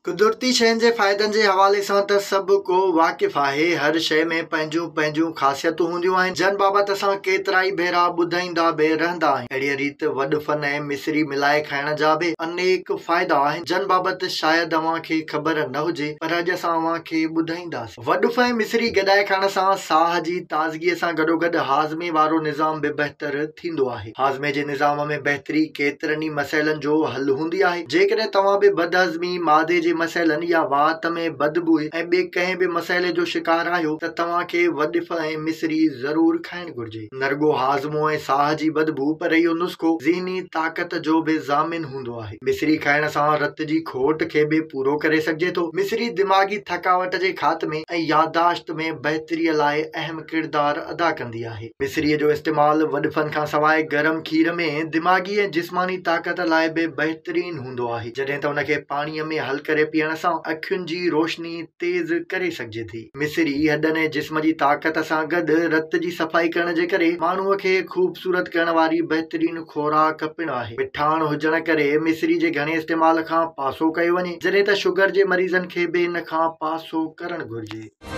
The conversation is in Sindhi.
قدرتي شين جي فائدن جي حوالي سان ته سڀ ڪو واقف آهي. هر شيء ۾ پنهنجون پنهنجون خاصيتون هونديون آهن، جن بابت اسان ڪيترائي ڀيرا ٻڌائيندا به رهندا آهيون. اهڙيء ريت وڏفن ۽ مصري ملائي کائڻ جا به انيڪ فائدا آهن، جن بابت شايد اوهان کي خبر نه هجي، پر اڄ اسان اوهان کي ٻڌائينداسين. وڏف ۽ مصري گڏائي کائڻ سان ساهه جي تازگيء سان گڏوگڏ هاضمي وارو نظام به بهتر ٿيندو آهي. هاضمي جي نظام ۾ بهتري ڪيترن ئي مسئلن جو حل هوندي آهي. جيڪڏهن توهان به بدهضمي، معدي جي مسئلن يا وات ۾ بدبوء ۽ ٻئي ڪنهن به مسئلي جو شڪار آهيو ته توهان کي وڏف ۽ مصري ضرور کائڻ گهرجي. نه رڳو هاضمو ۽ ساهه جي بدبوء پر اهو نسخو ذهني طاقت جو به ضامن هوندو آهي. مصري کائڻ سان رت جي کوٽ کي به پورو ڪري سگهجي ٿو. مصري دماغي ٿڪاوٽ جي خاتمي ۽ يادداشت ۾ بهتري لاء اهم ڪردار ادا ڪندي آهي. مصريء جو استعمال وڏفن کان سواء گرم کير ۾ دماغي ۽ جسماني طاقت لاء به بهترين هوندو آهي، جڏهن ته ان کي پاڻيء ۾ حل ڪري پيئڻ سان اکين جي روشني تيز ڪري سگهجي ٿي. مصري هڏن ۽ جسم جي طاقت سان گڏ رت جي صفائي ڪرڻ جي ڪري ماڻهوء کي خوبصورت ڪرڻ واري بهترين خوراڪ پڻ آهي. مٺاڻ هجڻ ڪري مصري جي گهڻي استعمال کان پاسو ڪيو وڃي، جڏهن ته شگر جي مريضن کي به ان کان پاسو ڪرڻ گهرجي.